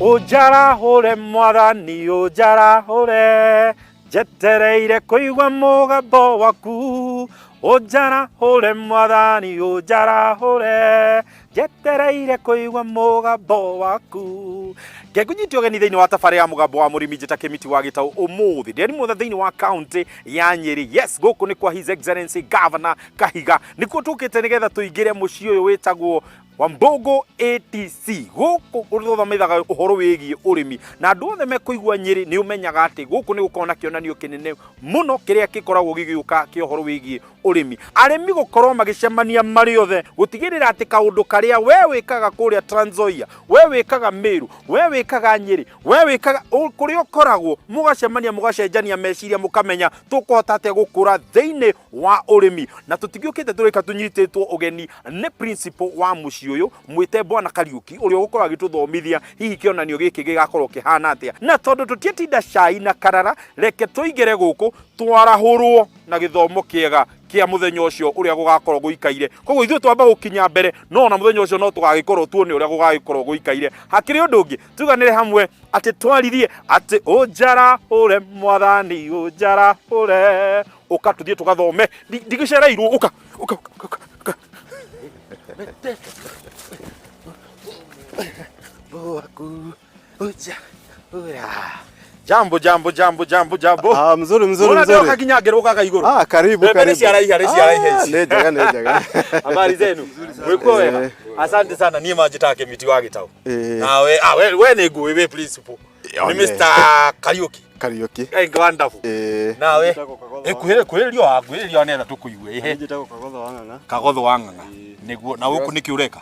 Ũnjarahũre Mwathani, ũnjarahũre, njetereire kũigua mũgambo waku. Ũnjarahũre Mwathani, ũnjarahũre, njetereire kũigua mũgambo waku. Ngengũnyite ũgeni thĩinĩ wa tabarĩra ya Mũgambo wa Mũrĩmi, njĩta Kĩmiti wa Gĩtaũ. Ũmũthĩ ndĩrĩ mwothe thĩinĩ wa kaũntĩ ya Nyĩrĩ. Yes, gũkũ nĩ kwa His Excellency Governor Kahiga, nĩkuo tũkĩte nĩgetha tũingĩre mũciĩ ũyũ wĩtagwo Wambogo ATC. Gũkũ ũthomithaga ũhoro wĩgiĩ ũrĩmi, na andũ othe mekũigua Nyĩrĩ nĩ ũmenyaga atĩ gũkũ nĩ gũkoragwo na kĩonanio kĩnene mũno kĩrĩa gĩkoragwo gĩgĩũka kĩa ũhoro wĩgiĩ ũrĩmi. Arĩmi gũkorwo magĩcemania marĩ othe gũtigĩrĩra atĩ kaũndũ karĩa we wĩkaga kũrĩa Trans Nzoia, we wĩkaga Meru, we wĩkaga Nyĩrĩ, we wĩkaga kũrĩa ũkoragwo, mũgacemania, mũgacenjania meciria, mũkamenya tũkũhota atĩa gũkũra thĩinĩ wa ũrĩmi. Na tũtigĩũkĩte tũrĩka tũnyitĩtwo ũgeni nĩ principal wa mũciĩ ũyũ, mwĩte Bwana Kariuki, ũrĩa ũgũkorwo agĩtũthomithia hihi kĩonanio gĩkĩ gĩgakorwo kĩhana atĩa. Na tondũ tũtiĩtinda cai na karara, reke tũingĩre gũkũ twarahũrwo na gĩthomo kĩega kĩa mũthenya ũcio ũrĩa gũgakorwo gũikaire. Koguo ithuĩ twamba gũkinya mbere, no ona mũthenya ũcio no tũgagĩkorwo tuone ũrĩa gũgagĩkorwo gũikaire. Hakĩrĩ ũndũ ũngĩ, tuganĩre hamwe atĩ twaririe atĩ ũnjarahũre Mwathani, ũnjarahũre. Ũka tũthiĩ tũgathome. Ndigĩcereirwo, ũka, ũka, ũka, ũka. Jambo, jambo, jambo, jambo, jambo. Ah, mzuri, mzuri. Mbona mzuri. ndoka nginya ngĩrũgaga igũrũ? Ah, karibu. Mbembe nĩ Karibu. ciaraiha, nĩ ciaraiha Ah, ici. nĩ njega, nĩ njega. Habari zenu? Mwĩkuo wega? Eh. Asante sana, niĩ manjĩtaga Kĩmiti wa Gĩtaũ. Eh. Nawe, ah, we nĩ ngũĩ wĩ principal. Nĩ One. Mr. Kariuki. Kariuki. Eh, wonderful. Eh. Nawe, Njĩtagwo Kagotho eh, kuhĩrĩria kuhĩrĩria wa kuhĩrĩria nĩgetha tũkũigue. Ehe. Njĩtagwo Kagotho wa Ng'ang'a. Kagotho wa Ng'ang'a. Ĩĩ. Nĩguo, na gũkũ nĩkĩ ũreka?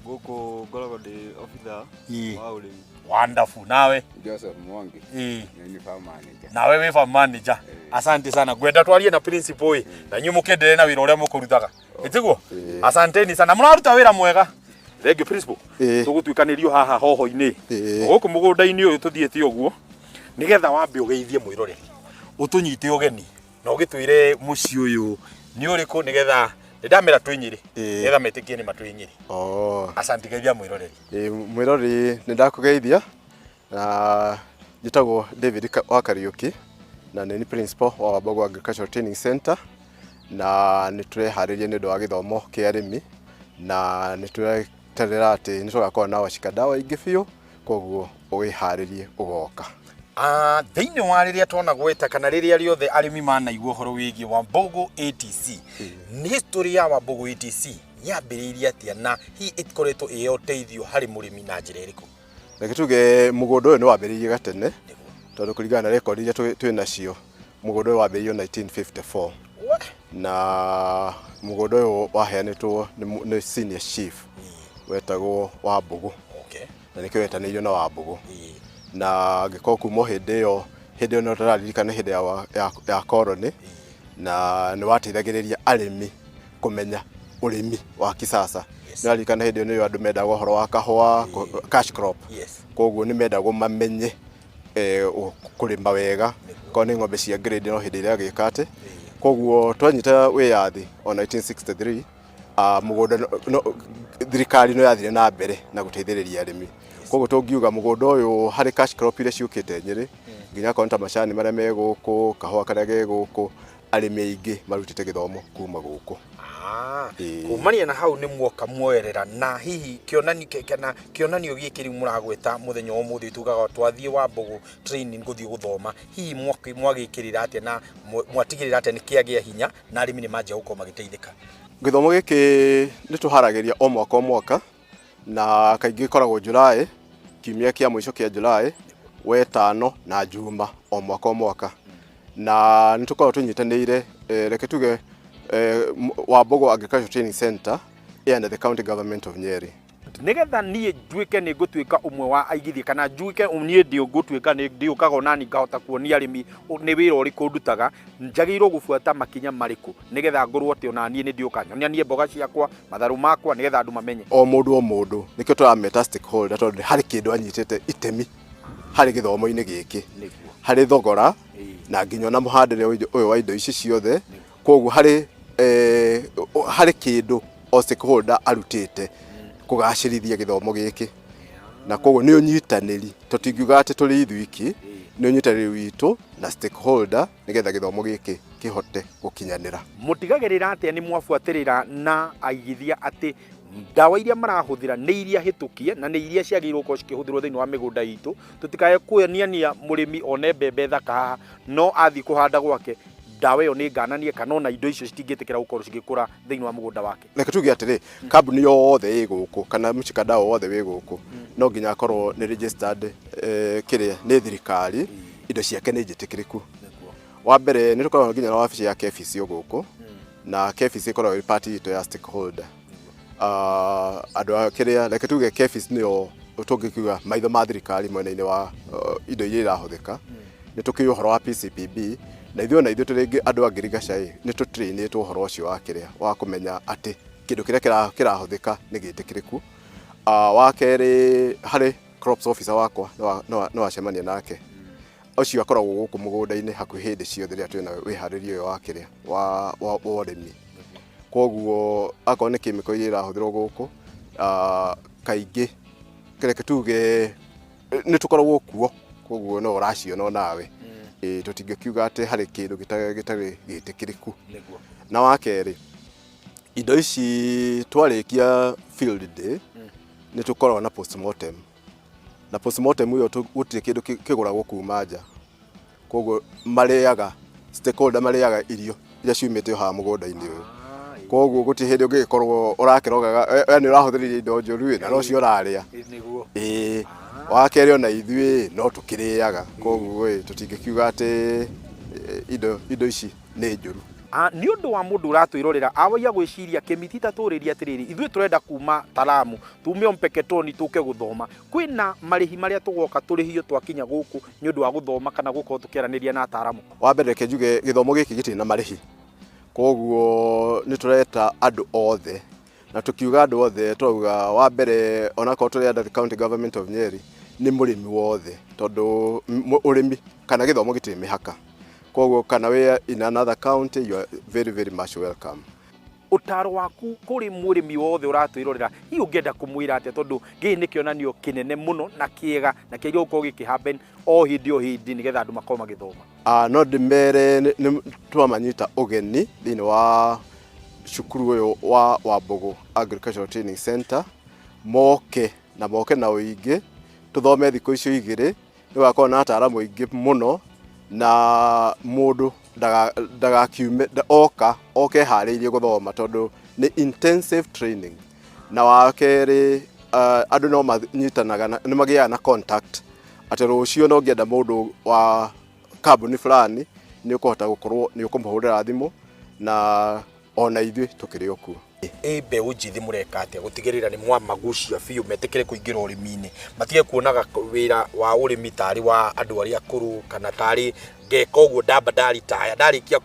Gũkũ ngoragwo ndĩ obithaa Ĩĩ. wa ũrĩmi. Wonderful. Nawe? Joseph Mwangi. Ĩĩ. Nĩ farm manager. Nawe wĩ farm manager. Asante sana. Ngwenda twarie na principal ĩ, na inyuĩ mũkĩendelee na wĩra ũrĩa mũkũrutaga. Ĩtiguo? Asanteni sana. Mũraruta wĩra mwega. Thank you, principal. Ĩĩ. Tũgũtuĩkanĩrio haha hoho-inĩ. Ĩĩ. Gũkũ mũgũnda-inĩ ũyũ tũthiĩte ũguo nĩgetha wambe ũgeithie mwĩroreri, ũtũnyite ũgeni na ũgĩtwĩre mũciĩ ũyũ nĩ ũrĩkũ, nĩgetha nĩndamera twĩ Nyĩrĩ, Ĩĩ. nĩgetha metĩkie nĩ ma twĩ Nyĩrĩ. Oh. Asante, geithia mwĩroreri. Eh, mwĩroreri, nĩ ndakũgeithia, na njĩtagwo David wa Kariuki, na nĩ principal wa Wambogo Agricultural Training Center, na nĩ tũreharĩria nĩ ũndũ wa gĩthomo kĩa arĩmi, na nĩ tũreterera atĩ nĩ tũgakorwo na washikadau aingĩ biũ, koguo wĩharĩrie ũgoka. Ah, thĩinĩ wa rĩrĩa twona gweta kana rĩrĩa rĩothe arĩmi manaigua ũhoro wĩgiĩ Wambogo ATC, nĩ history ya Wambogo ATC yambĩrĩirie atĩa, na hihi ĩkoretwo ĩ ya ũteithio harĩ mũrĩmi na njĩra ĩrĩkũ? Reke tuge mũgũnda ũyũ nĩ wambĩrĩirie gatene, tondũ kũringana na rekondi iria twĩ nacio, mũgũnda ũyũ wambĩrĩirio 1954, na mũgũnda ũyũ waheanĩtwo nĩ senior chief wetagwo Wambũgũ, na nĩkĩo wetanĩirio na Wambũgũ. Na angĩkorwo kuma o hĩndĩ ĩyo, hĩndĩ ĩyo no tũraririkana hĩndĩ ya koroni, na nĩ wateithagĩrĩria arĩmi kũmenya ũrĩmi wa kisasa. Nĩ ũraririkana hĩndĩ ĩyo nĩyo andũ mendaga ũhoro wa kahũa, cash crop. Koguo nĩ mendagwo mamenye kũrĩma wega, korwo nĩ ng'ombe cia grade no hĩndĩ ĩrĩa agĩka atĩ. Koguo twanyita wĩyathi o 1963, mũgũnda thirikari no yathire na mbere na gũteithĩrĩria arĩmi. Koguo tũngiuga mũgũnda ũyũ harĩ cash crop iria ciũkĩte Nyĩrĩ, nginya akorwo nĩ ta macani marĩa me gũkũ, kahũa karĩa ge gũkũ, arĩmi aingĩ marutĩte gĩthomo kuma gũkũ. Ĩĩ. Kumania na hau nĩ muoka muoerera, na hihi kĩonanio kana kĩonanio gĩkĩ rĩu mũragweta mũthenya wa ũmũthĩ, tugaga twathiĩ Wambogo training gũthiĩ gũthoma, hihi mwagĩkĩrĩra atĩa na mwatigĩrĩra atĩa nĩ kĩagĩa hinya na arĩmi nĩ manjia gũkorwo magĩteithĩka? Gĩthomo gĩkĩ nĩ tũharagĩria o mwaka o mwaka, na kaingĩ ĩkoragwo July, kiumia kĩa mũico kĩa July, wetano na Juma o mwaka o mwaka. Na nĩ tũkoragwo tũnyitanĩire, reke tuge Wambogo Agricultural Training Center and the County Government of Nyeri. Nĩgetha niĩ nduĩke nĩ ngũtuĩka ũmwe wa aigithia, kana njuĩke niĩ ngũtuĩka nĩ ndĩũkaga onani ngahota kuonia arĩmi nĩ wĩra ũrĩkũ ndutaga, njagĩrĩirwo gũbuata makinya marĩkũ nĩgetha ngorwo atĩ ona niĩ nĩ ndĩũka nyonanie mboga ciakwa, matharũ makwa, nĩgetha andũ mamenye? O mũndũ o mũndũ, nĩkĩo tũrameta stakeholder, tondũ harĩ kĩndũ anyitĩte itemi harĩ gĩthomo-inĩ gĩkĩ, harĩ thogora na nginya ona mũhandĩre ũyũ wa indo ici ciothe. Koguo harĩ kĩndũ o stakeholder arutĩte kũgacĩrithia gĩthomo gĩkĩ. Na koguo nĩ ũnyitanĩri, tũtingiuga atĩ tũrĩ ithuiki, nĩ ũnyitanĩri witũ na stakeholder nĩgetha gĩthomo gĩkĩ kĩhote gũkinyanĩra. Mũtigagĩrĩra atĩa nĩ mwabuatĩrĩra na aigithia atĩ ndawa iria marahũthĩra nĩ iria hĩtũkie na nĩ iria ciagĩrĩirwo gũkorwo cikĩhũthĩrwo thĩinĩ wa mĩgũnda itũ, tũtikae kuoniania mũrĩmi one mbembe thaka haha no athiĩ kũhanda gwake ndawa ĩyo nĩ ngananie kana ona indo icio citingĩtĩkĩra gũkorwo cigĩkũra thĩinĩ wa mũgũnda wake? Reke tuge atĩrĩ, kambuni yothe ĩ gũkũ kana mũcikandao wothe wĩ gũkũ no nginya akorwo nĩ registered, kĩrĩa nĩ thirikari, indo ciake nĩ njĩtĩkĩrĩku. Wa mbere nĩ tũkoragwo nginya na wabici ya KEPHIS o gũkũ, na KEPHIS ĩkoragwo ĩ part itũ ya stakeholder. Andũ a kĩrĩa, reke tuge KEPHIS nĩo tũngĩkiuga maitho ma thirikari mwena-inĩ wa indo iria irahũthĩka. Nĩ tũkĩũĩ ũhoro wa PCPB, na ithuĩ ona ithuĩ tũrĩ andũ a ngirigaca ĩ, nĩ tũtrainĩtwo ũhoro ũcio wa kĩrĩa wa kũmenya atĩ kĩndũ kĩrĩa kĩrahũthĩka nĩ gĩtĩkĩrĩku. Wa kerĩ, harĩ crops officer wakwa no acemania nake, ũcio akoragwo gũkũ mũgũnda-inĩ hakuhĩ hĩndĩ ciothe rĩrĩa twĩna wĩharĩria ũyũ wa kĩrĩa wa ũrĩmi. Koguo akorwo nĩ kĩmĩko iria irahũthĩrwo gũkũ, kaingĩ reke tuge nĩ tũkoragwo kuo, koguo no ũraciona onawe. Tũtingĩkiuga atĩ harĩ kĩndũ gĩtarĩ gĩtĩkĩrĩku. Na wa kerĩ, indo ici twarĩkia field day nĩ tũkoragwo na postmortem, na postmortem ĩyo gũtirĩ kĩndũ kĩgũragwo kuma nja, koguo marĩaga stakeholder marĩaga irio iria ciumĩte o haha mũgũnda-inĩ ũyũ. Koguo gũtirĩ hĩndĩ ũngĩgĩkorwo ũrakĩrogaga we nĩ ũrahũthĩrire indo njũru ĩ, na nocio ũrarĩa. Ĩĩ, wa kerĩ ona ithuĩ no tũkĩrĩaga, koguo ĩ tũtingĩkiuga atĩ indo ici nĩ njũru. Nĩ ũndũ wa mũndũ ũratwĩrorera awaia gwĩciria kĩmiti ta tũrĩrie atĩrĩrĩ, ithuĩ tũrenda kuma Talamu tume Mpeketoni tũke gũthoma, kwĩna marĩhi marĩa tũgoka tũrĩhio twakinya gũkũ nĩ ũndũ wa gũthoma kana gũkorwo tũkĩaranĩria na ataaramu? Wa mbere reke njuge gĩthomo gĩkĩ gĩtirĩ na marĩhi, koguo nĩ tũreta andũ othe, na tũkiuga andũ othe tũrauga wa mbere onakorwo tũrĩ under the county government of Nyeri nĩ mũrĩmi wothe, tondũ ũrĩmi kana gĩthomo gĩtirĩ mĩhaka, koguo kana wĩ in another county you are very very much welcome. Ũtaro waku kũrĩ mũrĩmi wothe ũratwĩrorera, hihi ũngĩenda kũmwĩra atĩa, tondũ gĩkĩ nĩ kĩonanio kĩnene mũno na kĩega na kĩagĩrĩirwo gũkorwo gĩkĩ happen o hĩndĩ o hĩndĩ nĩgetha andũ makorwo magĩthoma? No ndĩmere nĩ twamanyita ũgeni thĩinĩ wa cukuru ũyũ wa Wambugu Agricultural Training Center, moke na moke na ũingĩ, tũthome thikũ icio igĩrĩ, nĩ gũgakorwo na ataaramu aingĩ mũno, na mũndũ ndagakiume oka oke eharĩirie gũthoma, tondũ nĩ intensive training. Na wa kerĩ, andũ no manyitanaga nĩ magĩaga na contact atĩ rũciũ no ũngĩenda mũndũ wa kambuni fulani nĩ ũkũhota gũkorwo nĩ ũkũmũhũrĩra thimũ, na ona ithuĩ tũkĩrĩ o kuo. Ĩ mbeũ njĩthĩ mũreka atĩa gũtigĩrĩra nĩ mwamagucia biũ metĩkĩre kũingĩra ũrĩmi-inĩ, matige kuonaga wĩra wa ũrĩmi tarĩ wa andũ arĩa akũrũ kana tarĩ ngeka ũguo ndamba ndaritaya ndarĩkia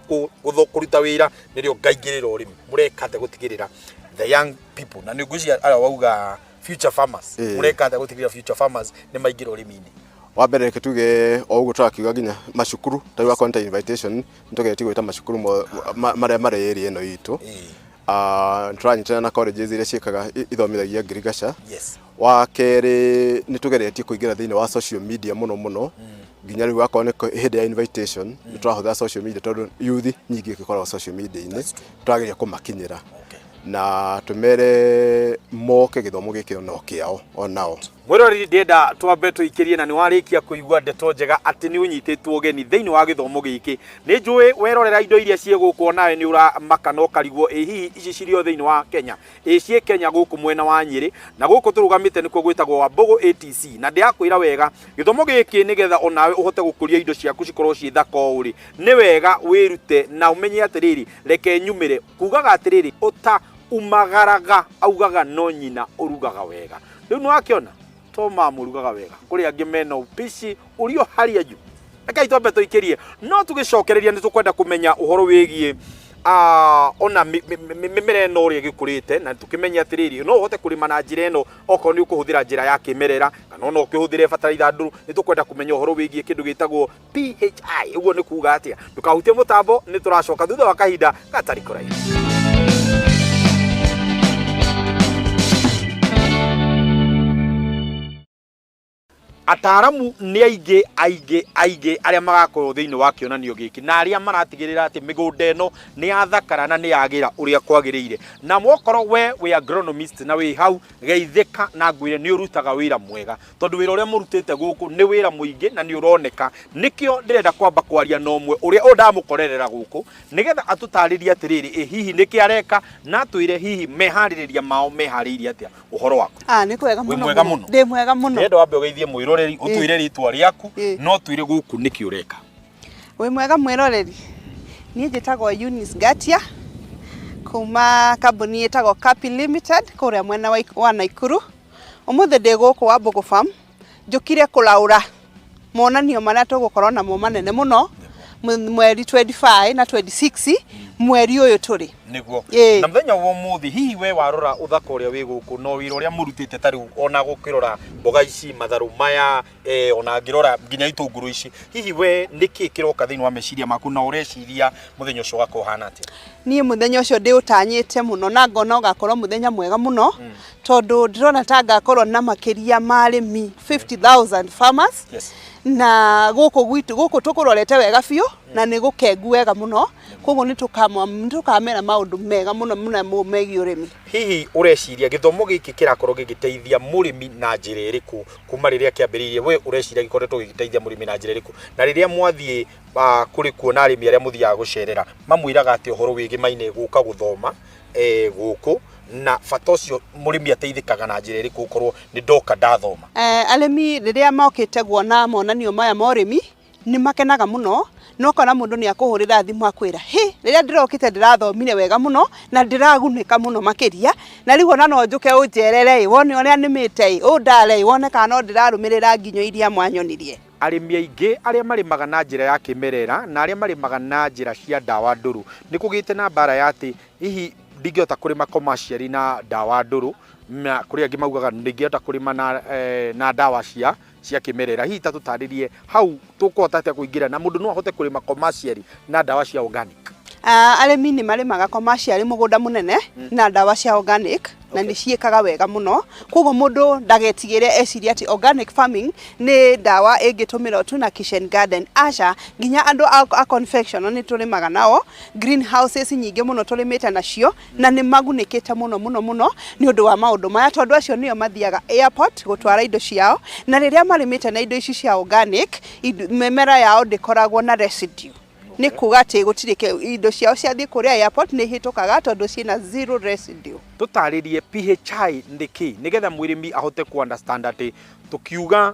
kũruta wĩra nĩrĩo ngaingĩrĩra ũrĩmi? Mũreka atĩa gũtigĩrĩra the young people, na nĩ ngwĩciria arĩa wauga future farmers, mũreka atĩa gũtigĩrĩra future farmers nĩ maingĩra ũrĩmi-inĩ? Wa mbere reke tuge o ũguo tũrakiuga nginya macukuru ta rĩu akorwo nĩ ta invitation nĩ tũgeretie gwĩta macukuru marĩa marĩ area ĩno itũ. Nĩ tũranyitanĩra na colleges iria ciĩkaga ithomithagia ngirigaca. Wa kerĩ nĩ tũgeretie kũingĩra thĩinĩ wa social media mũno mũno, nginya rĩu akorwo nĩ hĩndĩ ya invitation nĩ tũrahũthĩra social media, tondũ youth nyingĩ ĩkoragwo social media-inĩ, tũrageria kũmakinyĩra na tũmere moke gĩthomo gĩkĩ no kĩao onao. Mwĩroreri, ndĩrenda twambe tũikĩrie na nĩ warĩkia kũigua ndeto njega atĩ nĩ ũnyitĩtwo ũgeni thĩinĩ wa gĩthomo gĩkĩ. Nĩ njũĩ werorera indo iria ciĩ gũkũ onawe nĩ ũramaka na ũkarigwo ĩ hihi ici cirĩ o thĩinĩ wa Kenya? Ĩ ciĩ Kenya gũkũ mwena wa Nyĩrĩ, na gũkũ tũrũgamĩte nĩkuo gwĩtagwo Wambugu ATC. Na ndĩrakwĩra wega gĩthomo gĩkĩ nĩgetha onawe ũhote gũkũria indo ciaku cikorwo ciĩ thaka ũũ rĩ, nĩ wega wĩrute na ũmenye atĩrĩrĩ, reke nyumĩre kugaga atĩrĩrĩ, ũta umagaraga augaga no nyina ũrugaga wega. Rĩu nĩ wakĩona to mamũrugaga wega, kũrĩ angĩ mena upishi ũrĩ o harĩa juu. Rekei twambe tũikĩrie, no tũgĩcokereria nĩ tũkwenda kũmenya ũhoro wĩgiĩ ona mĩmera ĩno ũrĩa ĩgĩkũrĩte, na tũkĩmenye atĩrĩrĩ, no ũhote kũrĩma na njĩra ĩno okorwo nĩ ũkũhũthĩra njĩra ya kĩmerera kana ona ũkĩhũthĩre bataraitha ndũrũ. Nĩ tũkwenda kũmenya ũhoro wĩgiĩ kĩndũ gĩtagwo PHI, ũguo nĩ kuga atĩa? Ndũkahutie mũtambo, nĩ tũracoka thutha wa kahinda gatarĩ kũraihu. Ataramu nĩ aingĩ aingĩ aingĩ arĩa magakorwo thĩinĩ wa kĩonanio gĩkĩ na arĩa maratigĩrĩra atĩ mĩgũnda ĩno nĩ yathakara na nĩ yagĩra ũrĩa kwagĩrĩire. Na mwokorwo we wĩ agronomist na wĩ hau, geithĩka na ngwĩre nĩ ũrutaga wĩra mwega, tondũ wĩra ũrĩa mũrutĩte gũkũ nĩ wĩra mũingĩ na nĩ ũroneka. Nĩkĩo ndĩrenda kwamba kwaria na ũmwe ũrĩa ũyũ ndamũkorerera gũkũ, nĩgetha atũtarĩrie atĩrĩrĩ, ĩ hihi nĩkĩ areka, na atwĩre hihi meharĩrĩria mao meharĩirie atĩa. Ũhoro waku? Ah, nĩ kwega Wĩ mũno. Mwega mũno. Ndĩ mwega mũno. Ndĩrenda wambe ũgeithie mwĩroreri, ũtwĩre rĩtwa rĩaku, no twĩre gũkũ nĩkĩ ũreka. Wĩ mwega mwĩroreri. Niĩ njĩtagwo Eunice Ngatia kuma kambuni ĩtagwo Kapi Limited kũrĩa mwena wa Naikuru. Ũmũthĩ ndĩ gũkũ Wambugu Farm njũkire kũraũra monanio marĩa tũgũkorwo namo manene mũno mweri 25 na 26 mweri ũyũ tũrĩ. Nĩguo. Ĩĩ. Na mũthenya wa ũmũthĩ, hihi we warora ũthaka ũrĩa wĩ gũkũ na wĩra ũrĩa mũrutĩte, ta rĩu ona gũkĩrora mboga ici, matharũ maya, ona ngĩrora nginya itũngũrũ ici, hihi we nĩkĩ kĩroka thĩinĩ wa meciria maku na ũreciria mũthenya ũcio ũgakorwo ũhana atĩa? Niĩ mũthenya ũcio ndĩũtanyĩte mũno na ngona ũgakorwo mũthenya mwega mũno, tondũ ndĩrona ta ngakorwo na makĩria ma arĩmi 50,000 farmers. Na gũkũ gwitũ gũkũ tũkũrorete wega biũ na nĩ gũkengu wega mũno, koguo nĩ tũkamera maũndũ mega mũno mũno megiĩ ũrĩmi. Hihi ũreciria gĩthomo gĩkĩ kĩrakorwo gĩgĩteithia mũrĩmi na njĩra ĩrĩkũ kuma rĩrĩa kĩambĩrĩirie? We ũreciria gĩkoretwo gĩgĩteithia mũrĩmi na njĩra ĩrĩkũ? Na rĩrĩa mwathiĩ kũrĩ kuona arĩmi arĩa mũthiaga gũcerera, mamwĩraga atĩ ũhoro wĩgĩmaine gũka gũthoma gũkũ, na bata ũcio mũrĩmi ateithĩkaga na njĩra ĩrĩkũ gũkorwo nĩ ndoka ndathoma? Arĩmi rĩrĩa mokĩte kuona monanio maya ma ũrĩmi nĩ makenaga mũno, no kona mũndũ nĩ akũhũrĩra thimũ akwĩra, hĩ, rĩrĩa ndĩrokĩte ndĩrathomire wega mũno na ndĩragunĩka mũno makĩria, na rĩu ona no njũke ũnjerere ĩ, wone ũrĩa nĩmĩte ĩ, ũndare ĩ, wone kana no ndĩrarũmĩrĩra nginyo iria mwanyonirie. Arĩmi aingĩ arĩa marĩmaga na njĩra ya kĩmerera na arĩa marĩmaga na njĩra cia ndawa ndũrũ, nĩ kũgĩte na mbara ya atĩ hihi ndingĩhota kũrĩma commercially na ndawa ndũrũ, na kũrĩ angĩ maugaga ndingĩhota kũrĩma na ndawa cia kĩmerera. Hihi ta tũtarĩrie hau tũkũhota atĩa kũingĩra na mũndũ no ahote kũrĩma commercially na ndawa cia organic? Arĩmi nĩ marĩmaga commercially mũgũnda mũnene na ndawa cia organic na nĩ ciĩkaga wega mũno, koguo mũndũ ndagetigĩre ecirie atĩ organic farming nĩ ndawa ĩngĩtũmĩrwo tu na kitchen garden. Aca, nginya andũ a conventional nĩ tũrĩmaga nao, greenhouses nyingĩ mũno tũrĩmĩte nacio na nĩ magunĩkĩte mũno mũno mũno nĩ ũndũ wa maũndũ maya, tondũ acio nĩo mathiaga airport gũtwara indo ciao, na rĩrĩa marĩmĩte na indo ici cia organic, mĩmera yao ndĩkoragwo na residue. Nĩ kuga atĩ gũtirĩ indo ciao ciathiĩ kũrĩa airport nĩ ihĩtũkaga tondũ ciĩna zero residue. Tũtarĩrie PHI nĩ kĩ, nĩgetha mũrĩmi ahote ku understand atĩ tũkiuga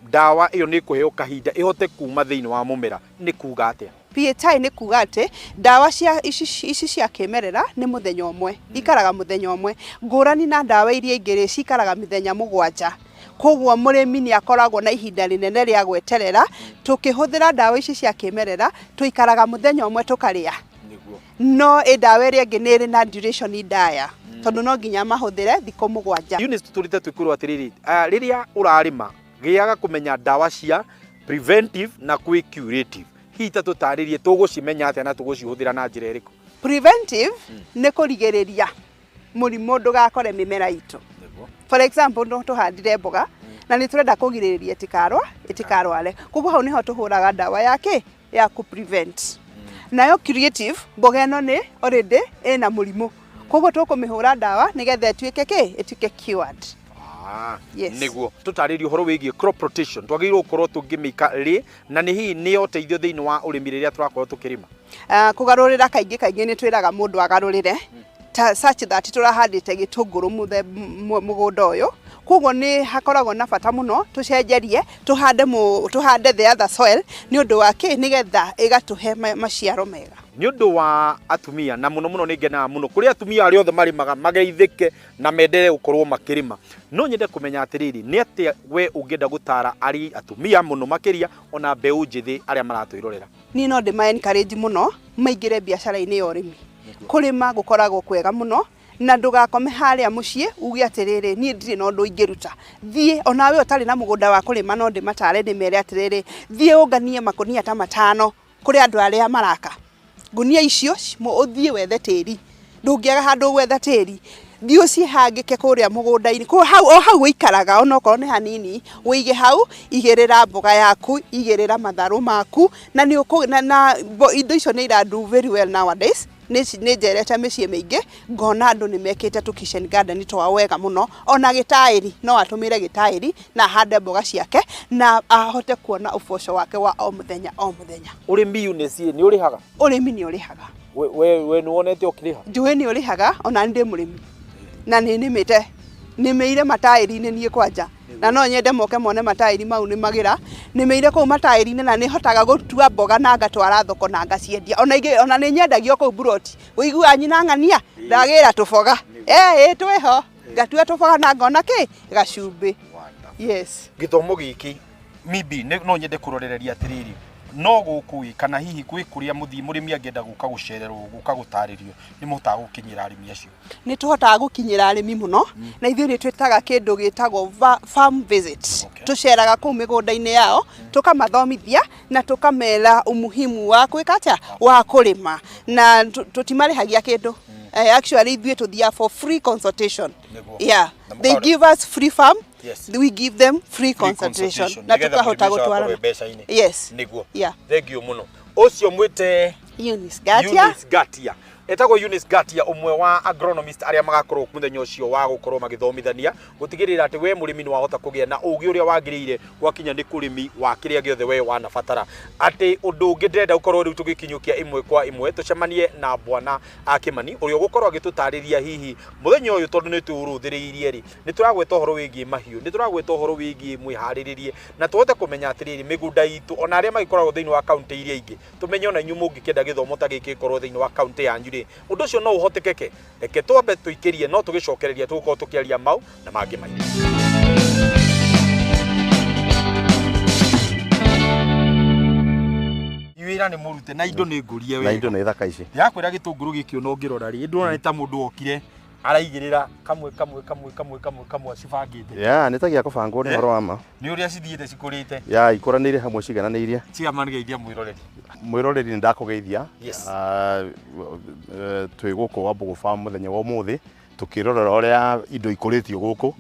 ndawa ĩyo nĩ ĩkũheo kahinda ĩhote kuma thĩinĩ wa mũmera nĩ kuga atĩa? PHI nĩ kuga atĩ ndawa cia ici cia kĩmerera nĩ mũthenya ũmwe, ikaraga mũthenya ũmwe, ngũrani na ndawa iria ingĩ rĩ cikaraga mĩthenya 7. Koguo mũrĩmi nĩ akoragwo na ihinda rĩnene rĩa gweterera. Tũkĩhũthĩra ndawa ici cia kĩmerera tũikaraga mũthenya ũmwe tũkarĩa. No ĩ ndawa ĩrĩa ĩngĩ nĩ ĩrĩ na duration ndaya, tondũ no nginya mahũthĩre thikũ 7. Eunice, tũtũrĩte twĩkwĩrwo atĩrĩrĩ, rĩrĩa ũrarĩma gĩaga kũmenya ndawa cia preventive na kwĩ curative. Hihi ta tũtarĩrie tũgũcimenya atĩa na tũgũcihũthĩra na njĩra ĩrĩkũ? Preventive nĩ kũrigĩrĩria mũrimũ ndũgakore mĩmera itũ. For example, no tũhandire mboga na nĩ tũrenda kũgirĩrĩria ĩtikarware, koguo hau nĩho tũhũraga ndawa ya ya kũ prevent. Nayo curative, mboga ĩno nĩ already ĩna mũrimũ, koguo tũkũmĩhũra ndawa nĩgetha ĩtuĩke kĩ, ĩtuĩke cured. Yes. Nĩguo tũtarĩrie ũhoro wĩgiĩ crop rotation, twagĩrĩirwo gũkorwo tũngĩmĩka rĩ, na nĩ hihi nĩ ũteithio thĩinĩ wa ũrĩmi rĩrĩa tũrakorwo tũkĩrĩma? Kũgarũrĩra kaingĩ kaingĩ nĩ twĩraga mũndũ agarũrĩre ta such that tũrahandĩte gĩtũngũrũ mũgũnda ũyũ, koguo nĩ hakoragwo na bata mũno tũcenjerie, tũhande the other soil nĩ ũndũ wa kĩ, nĩgetha ĩgatũhe maciaro mega. Nĩ ũndũ wa atumia, na mũno mũno nĩ ngenaga mũno kũrĩ atumia arĩa othe marĩmaga mageithĩke na mendere gũkorwo makĩrĩma. No nyende kũmenya atĩrĩrĩ, nĩ atĩa we ũngĩenda gũtara arĩ atumia mũno makĩria ona mbeũ njĩthĩ arĩa maratwĩrorera? Niĩ no ndĩma encourage mũno maingĩre biacara-inĩ ya ũrĩmi. Kũrĩma gũkoragwo kwega mũno, na ndũgakome harĩa mũciĩ uge atĩrĩrĩ, niĩ ndirĩ na ũndũ ingĩruta. Thiĩ onawe ũtarĩ na mũgũnda wa kũrĩma, no ndĩmatare ndĩmere atĩrĩrĩ, thiĩ ũnganie makũnia ta 5 kũrĩ andũ arĩa maraka. Ngunia icio ũthiĩ wethe tĩri, ndũngĩaga handũ gwetha tĩri. Thiĩ ũcihangĩke kũrĩa mũgũnda-inĩ, kũu hau o hau ũikaraga, onokorwo nĩ hanini, ũige hau, igĩrĩra mboga yaku, igĩrĩra matharũ maku, na nĩ ũkũ, na indo icio nĩ ira do very well nowadays. Nĩ njerete mĩciĩ mĩingĩ ngona andũ nĩ mekĩte tũ kitchen garden twao wega mũno. Ona gĩtaĩri no atũmĩre gĩtaĩri na ahande mboga ciake na ahote kuona ũboco wake wa o mũthenya o mũthenya. Ũrĩmi Eunice nĩ ũrĩhaga? Ũrĩmi nĩ ũrĩhaga. We nĩ wonete ũkĩrĩha? Njũĩ nĩ ũrĩhaga, ona ndĩ mũrĩmi na nĩ nĩmĩte, nĩmĩire mataĩri-inĩ niĩ kwanja, na no nyende moke mone mataĩri mau nĩ magĩra. Nĩmĩire kũu mataĩri-inĩ na nĩhotaga gũtua mboga na ngatwara thoko na ngaciendia. Ona ingĩ, ona nĩ nyendagio kũu mburoti. Ũiguaga nyina ng'ania ndagĩra tũboga. Ĩĩ twĩho, ngatua tũboga na ngona kĩ gacumbĩ. Yes. Gĩthomo gĩkĩ maybe no nyende kũrorereria atĩrĩrĩ, no gũkũ ĩ kana hihi gwĩ kũrĩa mũthiĩ mũrĩmi angĩenda gũka gũcererwo, gũka gũtarĩrio, nĩ mũhotaga gũkinyĩra arĩmi acio? Nĩ tũhotaga gũkinyĩra arĩmi mũno, na ithuĩ nĩ twĩtaga kĩndũ gĩtagwo farm visit. Tũceraga kũu mĩgũnda-inĩ yao, tũkamathomithia na tũkamera umuhimu wa gwĩka atĩa, wa kũrĩma, na tũtimarĩhagia kĩndũ. Actually ithuĩ tũthiaga for free consultation. Yeah, they give us free farm. Yes. We give them free consultation na tukahota gũtwarana. Yes. Niguo. Yeah. Thank you mũno. Ũcio mwĩte Eunice Ngatia. Eunice Ngatia. Etagwo Eunice Ngatia, ũmwe wa agronomist arĩa magakorwo mũthenya ũcio wa gũkorwo magĩthomithania gũtigĩrĩra atĩ we mũrĩmi nĩ wahota kũgĩa na ũgĩ ũrĩa wagĩrĩire gwakinya nĩ kũrĩmi wa kĩrĩa gĩothe we wanabatara. Atĩ ũndũ ũngĩ ndĩrenda gũkorwo rĩu tũgĩkinyũkia ĩmwe kwa ĩmwe tũcemanie na bwana Kimani ũrĩa ũgũkorwo agĩtũtarĩria hihi mũthenya ũyũ, tondũ nĩ tũrũthĩrĩirie rĩ, nĩ tũragweta ũhoro wĩgiĩ mahiũ, nĩ tũragweta ũhoro wĩgiĩ mwĩharĩrĩrie, na tũhote kũmenya atĩrĩrĩ mĩgũnda itũ ona arĩa magĩkoragwo thĩinĩ wa kaunti iria ingĩ, tũmenye ona inyuĩ mũngĩkĩenda gĩthomo ta gĩkĩ gĩkorwo thĩinĩ wa kaunti yanyu rĩ, ũndũ ũcio no ũhotekeke. Reke twambe tũikĩrie, no tũgĩcokereria tũgũkorwo tũkĩaria mau na mangĩ maingĩ. Wĩra nĩ mũrute na indo nĩ ngũrie wega. Na indo nĩ thaka ici. Ndĩrakwĩra gĩtũngũrũ gĩkĩ ona ũngĩrora rĩ, ndĩrona nĩ ta mũndũ wokire araigĩrĩra kamwe kamwe kamwe kamwe kamwe kamwe acibangĩte. Ya, nĩ ta gĩa kũbangwo nĩ ũhoro wa ma. Nĩ ũrĩa cithiĩte cikũrĩte. Ya, ikũranĩire hamwe cigananĩirie. Ciamangeithia mwĩroreri. Mwĩroreri nĩ ndakũgeithia. Yes. Twĩ gũkũ Wambugu Farm mũthenya wa ũmũthĩ tũkĩrorera ũrĩa indo ikũrĩtio gũkũ.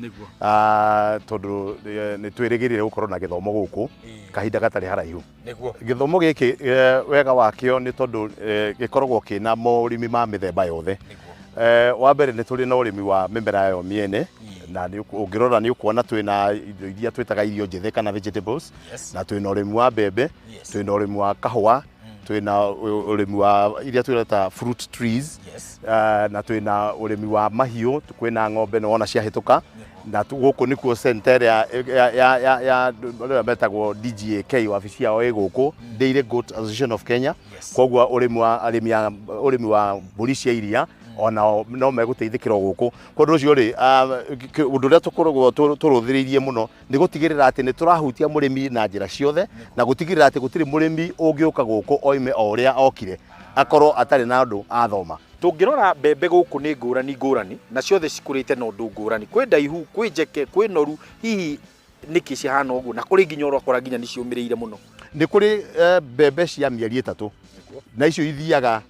Tondũ nĩ twĩrĩgĩrĩire gũkorwo na gĩthomo gũkũ kahinda gatarĩ haraihu. Gĩthomo gĩkĩ wega wakĩo nĩ tondũ gĩkoragwo kĩna maũrĩmi ma mĩthemba yothe. Wa mbere nĩ tũrĩ na ũrĩmi wa mĩmera yo mĩene, na ũngĩrora nĩ ũkuona twĩna indo iria twĩtaga irio njĩthĩ kana vegetables, na twĩna ũrĩmi wa mbembe, twĩna ũrĩmi wa kahũa, twĩna ũrĩmi wa iria twĩta fruit trees, na twĩna ũrĩmi wa mahiũ, kwĩna ng'ombe nĩ wona ciahĩtũka, na gũkũ nĩkuo center ya ya metagwo DGAK, wabici yao ĩ gũkũ, Dairy Goat Association of Kenya. Koguo ũrĩmi wa arĩmi a ũrĩmi wa mbũri cia iria onao no megũteithĩkĩra gũkũ. Kwa ũndũ ũcio rĩ, ũndũ ũrĩa tũkoragwo tũrũthĩrĩirie mũno nĩ gũtigĩrĩra atĩ nĩ tũrahutia mũrĩmi na njĩra ciothe, na gũtigĩrĩra atĩ gũtirĩ mũrĩmi ũngĩũka gũkũ oime o ũrĩa okire akorwo atarĩ na ũndũ athoma. Tũngĩrora mbembe gũkũ nĩ ngũrani ngũrani, na ciothe cikũrĩte na ũndũ ngũrani. Kwĩ ndaihu, kwĩ njeke, kwĩ noru, hihi nĩkĩ cihana ũguo? Na kũrĩ nginya ũrakora nginya nĩ ciũmĩrĩire mũno. Nĩ kũrĩ mbembe cia mĩeri 3, na icio ithiaga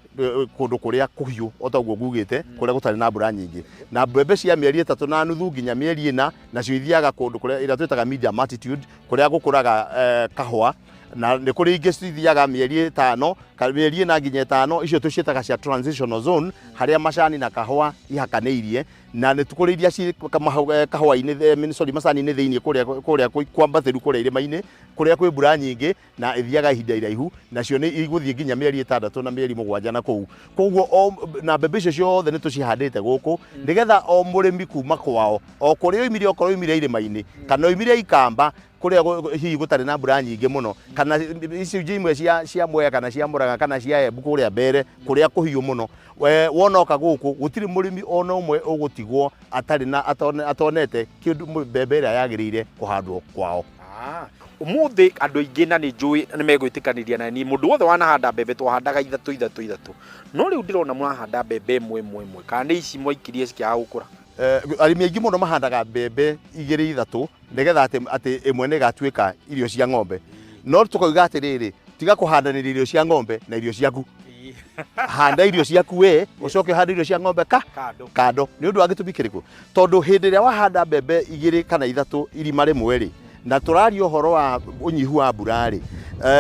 kũndũ kũrĩa kũhiũ o ta ũguo ngugĩte, kũrĩa gũtarĩ na mbura nyingĩ. Na mbembe cia mĩeri 3.5 nginya mĩeri 4, nacio ithiaga kũndũ kũrĩa ĩrĩa twĩtaga medium altitude, kũrĩa gũkũraga kahũa. Na nĩ kũrĩ ingĩ cithiaga mĩeri 5, mĩeri 4 nginya 5, icio tũciĩtaga cia transitional zone, harĩa macani na kahũa ihakanĩirie. Na nĩ kũrĩ iria ci kahũa-inĩ, sorry, macani-inĩ thĩinĩ kũrĩa kwambatĩru kũrĩa irĩma-inĩ, kũrĩa kwĩ mbura nyingĩ na ithiaga ihinda iraihu, nacio nĩ igũthiĩ nginya mĩeri 6 na mĩeri 7 na kũu. Koguo na mbembe icio ciothe nĩ tũcihandĩte gũkũ nĩgetha o mũrĩmi kuma kwao, o kũrĩa oimire, okorwo oimire irĩma-inĩ kana oimire ikamba kũrĩa hihi gũtarĩ na mbura nyingĩ mũno, kana icunjĩ imwe cia Mwea kana cia Mũrang'a kana cia Embu kũrĩa mbere kũrĩa kũhiũ mũno, wonoka gũkũ gũtirĩ mũrĩmi ona ũmwe ũgũtigwo atarĩ na atonete kĩndũ mbembe ĩrĩa yagĩrĩire kũhandwo kwao. Ũmũthĩ andũ aingĩ na nĩ njũĩ nĩ megwĩtĩkanĩria na niĩ, mũndũ wothe wanahanda mbembe twahandaga 3 3 3, no rĩu ndĩrona mũrahanda mbembe 1 1 1, kana nĩ ici mwaikirie cikĩaga gũkũra? Arĩmi aingĩ mũno mahandaga mbembe 2 3 nĩgetha atĩ ĩmwe nĩ ĩgatuĩka irio cia ng'ombe. No tũkoiga atĩrĩrĩ, tiga kũhandanĩria irio cia ng'ombe na irio ciaku. Handa irio ciaku we, ũcoke ũhande irio cia ng'ombe ka Kando. Kando. Nĩ ũndũ wa gĩtũmi kĩrĩkũ? Tondũ hĩndĩ ĩrĩa wahanda mbembe igĩrĩ kana ithatũ irima rĩmwe rĩ, na tũraria ũhoro wa ũnyihu wa mbura rĩ,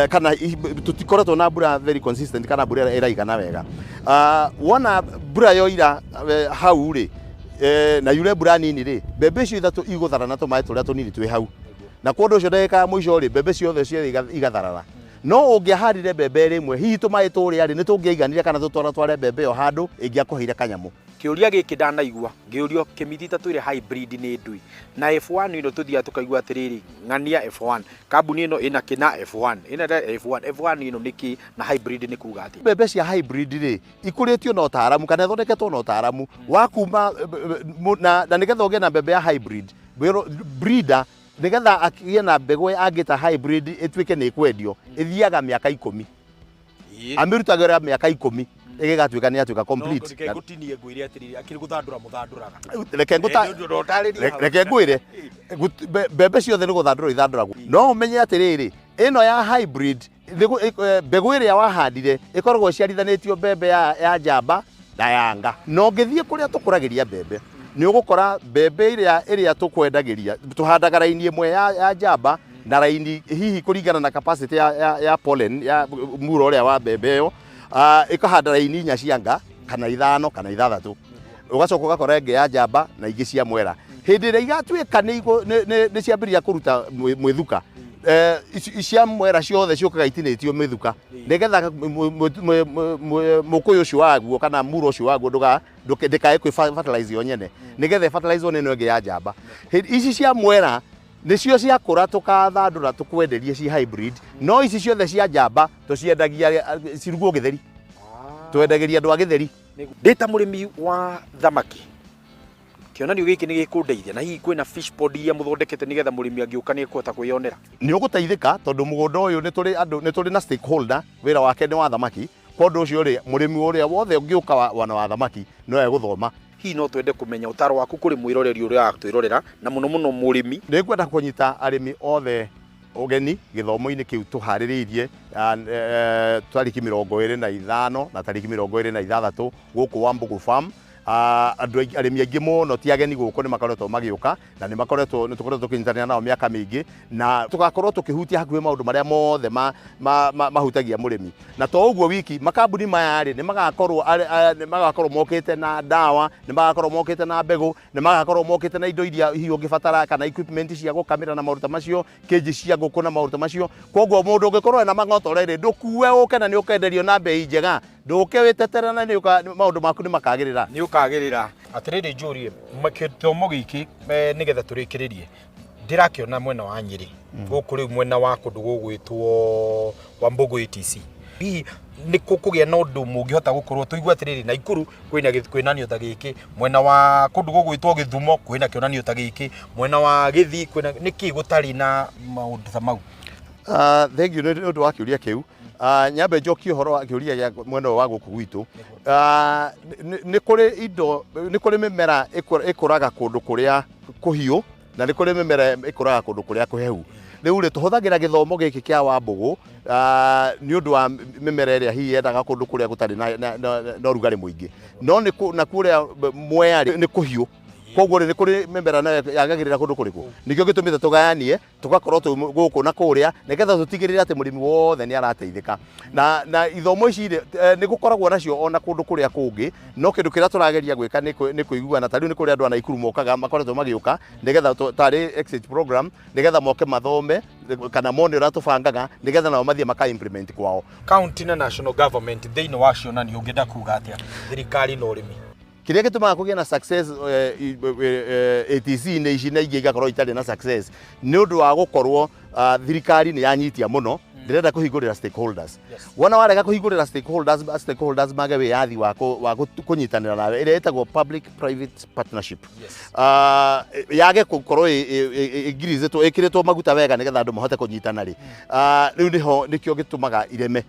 kana tũtikoretwo na mbura very consistent kana mbura ĩrĩa ĩraigana wega. Wona mbura yoira hau rĩ, na yure mbura nini rĩ, mbembe icio ithatũ igũthara na tũmaĩ tũrĩa tũnini twĩ hau, na kwa ũndũ ũcio ndagĩka ya mũico rĩ, mbembe ciothe ciothe igatharara. No ũngĩahandire mbembe rĩmwe, hihi tũmaĩ tũrĩa rĩ, nĩ tũngĩaiganire kana tũtwaratware mbembe ĩyo handũ ĩngĩakũheire kanyamũ. Kĩũria gĩkĩ ndanaigua ngĩũrio kĩmithita twĩre hybrid nĩ ndui na F1 ĩno tũthiaga tũkaigua atĩrĩrĩ, ng'ania F1, kambuni ĩno ĩna kĩna F1 ĩna F1, F1 ĩno nĩ kĩ na hybrid nĩ kuga atĩa? Mbembe cia hybrid rĩ, ikũrĩtio na ũtaaramu kana ithondeketwo na ũtaaramu wa kuma na nĩgetha ũgĩe na mbembe ya hybrid, breeder nĩgetha akĩgĩe na mbegũ angĩta hybrid ĩtuĩke nĩ ĩkwendio, ĩthiaga mĩaka 10. Amĩrutagĩra mĩaka 10 ĩgĩgatuĩka nĩ yatuĩka complete. Reke ngũtinie ngwĩre atĩrĩrĩ, akĩrĩ gũthandũra mũthandũraga. Reke ngũta reke ngwĩre, mbembe ciothe nĩ gũthandũrwo ithandũragwo. No ũmenye atĩrĩrĩ, ĩno ya hybrid, mbegũ ĩrĩa wahandire ĩkoragwo ĩciarithanĩtio mbembe ya njamba na yanga. Na ũngĩthiĩ kũrĩa tũkũragĩria mbembe, nĩ ũgũkora mbembe ĩrĩa tũkwendagĩria, tũhandaga raini ĩmwe ya njamba na raini hihi kũringana na capacity ya pollen ya muro ũrĩa wa mbembe ĩyo, ĩkahanda raini inya cia nga kana 5 kana 6, ũgacoka ũgakora ĩngĩ ya njamba na ingĩ cia mwera. Hĩndĩ ĩrĩa igatuĩka nĩ ciambĩrĩria kũruta mwĩthuka, cia mwera ciothe ciũkaga itinĩtio mĩthuka nĩgetha mũkũyũ ũcio waguo kana muro ũcio waguo ndĩkae kwĩ fertilize yo nyene, nĩgetha fertilize nĩ ĩno ĩngĩ ya njamba. Ici cia mwera nĩcio ciakũra tũkathandũra tũkwenderie ci hybrid, no ici ciothe cia njamba tũciendagia cirugwo gĩtheri, twendagĩria andũ a gĩtheri. Ndĩ ta mũrĩmi wa thamaki, kĩonanio gĩkĩ nĩ gĩkũndeithia, na hihi kwĩna fish pond iria mũthondekete nĩgetha mũrĩmi angĩũka nĩ ekũhota kwĩyonera? Nĩ ũgũteithĩka tondũ mũgũnda ũyũ nĩ tũrĩ andũ, nĩ tũrĩ na stakeholder, wĩra wake nĩ wa thamaki. Kwa ũndũ ũcio rĩ, mũrĩmi ũrĩa wothe ũngĩũka wana wa thamaki no egũthoma. Hihi no twende kũmenya ũtaro waku kũrĩ mwĩroreri ũrĩa watwĩrorera, na mũno mũno mũrĩmi. Nĩ ngwenda kũnyita arĩmi othe ũgeni gĩthomo-inĩ kĩu tũharĩrĩirie, tarĩki 25 na tarĩki 26 gũkũ Wambugu Farm. Andũ aingĩ, arĩmi aingĩ mũno ti ageni gũkũ nĩ makoretwo magĩũka, na nĩ makoretwo, nĩ tũkoretwo tũkĩnyitanĩra nao mĩaka mĩingĩ, na tũgakorwo tũkĩhutia hakuhĩ maũndũ marĩa mothe mahutagia mũrĩmi. Na to ũguo wiki, makambuni maya rĩ, nĩ magakorwo mokĩte na ndawa, nĩ magakorwo mokĩte na mbegũ, nĩ magakorwo mokĩte na indo iria hihi ũngĩbatara, kana equipment cia gũkamĩra na maũndũ ta macio, kĩnji cia ngũkũ na maũndũ ta macio. Koguo mũndũ ũngĩkorwo ena mang'otore rĩ, ndũkue ũke na nĩ ũkenderio na mbei njega, ndũke wĩtetere na maũndũ maku nĩ makagĩrĩra. Nĩ ũkagĩrĩra. Atĩrĩrĩ njũrie, gĩthomo gĩkĩ, nĩgetha tũrĩkĩrĩrie, ndĩrakĩona mwena wa Nyĩrĩ, gũkũ rĩu mwena wa kũndũ gũgwĩtwo Wambugu ATC. Hihi nĩ kũgĩa na ũndũ mũngĩhota gũkorwo tũigue atĩrĩrĩ, Naikuru kwĩna kĩonanio ta gĩkĩ, mwena wa kũndũ gũgwĩtwo Gĩthumo kwĩna kĩonanio ta gĩkĩ, mwena wa Gĩthii kwĩna, nĩkĩ gũtarĩ na maũndũ ta mau? Thengiũ nĩ ũndũ wa kĩũria kĩu. Nyambe njokie ũhoro wa kĩũria gĩa mwena ũyũ wa gũkũ gwitũ. Nĩ kũrĩ indo, nĩ kũrĩ mĩmera ĩkũraga kũndũ kũrĩa kũhiũ, na nĩ kũrĩ mĩmera ĩkũraga kũndũ kũrĩa kũhehu. Rĩu rĩ, tũhũthagĩra gĩthomo gĩkĩ kĩa Wambugu, nĩ ũndũ wa mĩmera ĩrĩa hihi yendaga kũndũ kũrĩa gũtarĩ na ũrugarĩ mũingĩ. No nĩ na kũrĩa Mwea rĩ, nĩ kũhiũ. Koguo rĩ, nĩ kũrĩ mĩmera nayo yagagĩrĩra kũndũ kũrĩkũ. Nĩkĩo gĩtũmĩte tũgayanie, tũgakorwo twĩ gũkũ na kũrĩa, nĩgetha tũtigĩrĩre atĩ mũrĩmi wothe nĩ arateithĩka. Na ithomo ici rĩ, nĩ gũkoragwo nacio ona kũndũ kũrĩa kũngĩ, no kĩndũ kĩrĩa tũrageria gwĩka nĩ kũiguana. Ta rĩu nĩ kũrĩ andũ a Naikuru mokaga, makoretwo magĩũka, nĩgetha tarĩ exchange program, nĩgetha moke mathome, kana mone ũrĩa tũbangaga, nĩgetha nao mathiĩ maka implement kwao. County na national government thĩinĩ wa cionanio ũngĩenda kuga atĩa thirikari na ũrĩmi? Kĩrĩa gĩtũmaga kũgĩe na success, ATC nĩ ici na ingĩ igakorwo itarĩ na success, nĩ ũndũ wa gũkorwo, thirikari nĩ yanyitia mũno, ndĩrenda kũhingũrĩra stakeholders. Wona warega kũhingũrĩra stakeholders, stakeholders mage wĩyathi wa kũnyitanĩra nawe, ĩrĩa ĩtagwo public private partnership. Yage gũkorwo ĩngirizĩtwo, ĩkĩrĩtwo maguta wega nĩgetha andũ mahote kũnyitana rĩ. Rĩu nĩho nĩkĩo gĩtũmaga ireme.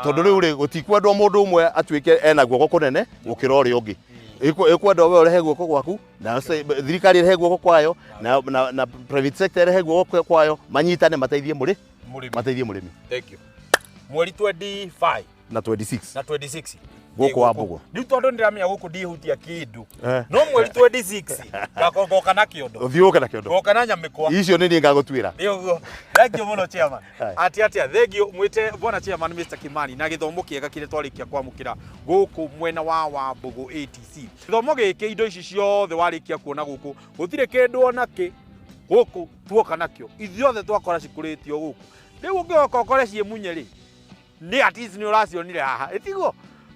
Tondũ rĩu rĩ, gũtikwendwo mũndũ ũmwe atuĩke ena guoko kũnene gũkĩra ũrĩa ũngĩ. Ĩkwendwo we ũrehe guoko gwaku, na thirikari ĩrehe guoko kwayo, na private sector ĩrehe guoko kwayo, manyitane mateithie mũrĩmi. Mũrĩmi. Mateithie mũrĩmi. Thank you. Mweri 25. Na 26. Na 26. Gũkũ wa Mbũgũ. Rĩu tondũ ndĩramenya gũkũ ndihutia kĩndũ, Eh. no mweri 26 ngoka na kĩondo. Ũthiĩ ũke na kĩondo. Ngoka na nyamĩkwa. Icio nĩ niĩ ngagũtuĩra. Nĩ ũguo. Thank you mũno, chairman. Aye. Atia atia, thank you mwĩte bwana chairman Mr. Kimani na gĩthomo kĩega kĩrĩa twarĩkia kwamũkĩra gũkũ mwena wa Wambũgũ ATC. Gĩthomo gĩkĩ, indo ici ciothe warĩkia kuona gũkũ, gũtirĩ kĩndũ ona kĩ gũkũ tuoka nakĩo, ithuothe twakora cikũrĩtio gũkũ. Rĩu ũngĩoka ũkore ciĩ munye rĩ, nĩ at least nĩ ũracionire haha, ĩtiguo?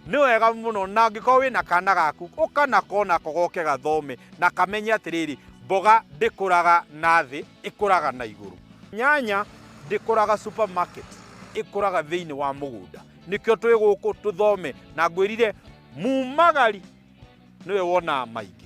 Nĩ wega mũno, na angĩkorwo wĩna kana gaku, ũka nako nako goke gathome na kamenye atĩrĩrĩ, mboga ndĩkũraga na thĩ, ĩkũraga na igũrũ. Nyanya ndĩkũraga supermarket, ĩkũraga thĩinĩ wa mũgũnda. Nĩkĩo twĩ gũkũ tũthome, na ngwĩrire mumagari nĩwe wonaga maingĩ.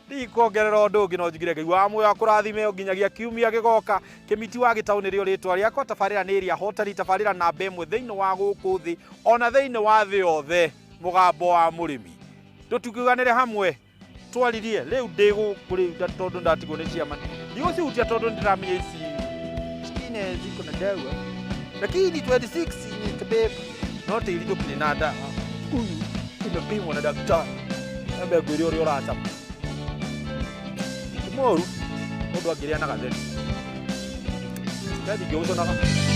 Ndikuongerera ũndũ ũngĩ, no njugire Ngai wa muoyo akũrathime nginyagia kiumia gĩgoka. Kĩmiti wa Gĩtaũ nĩrĩo rĩtwa rĩakwa. Tabarĩra nĩ ĩrĩa hotari, tabarĩra namba 1 thĩinĩ wa gũkũ thĩ ona thĩinĩ wa thĩ yothe, Mũgambo wa Mũrĩmi. Tũtukiuganĩre hamwe twaririe. Rĩu ndĩ gũkũ rĩu tondũ ndatigwo nĩ ciama, ndigũcihutia tondũ ndĩramenya ici cingine ziko na dawa, lakini 26 ni no tĩri ndũkĩrĩ na ndawa. Huyu imepimwa na daktari, ambe ngwĩre ũrĩa ũracama ti mũru, mũndũ angĩrĩa na gatheri ndingĩũconaga.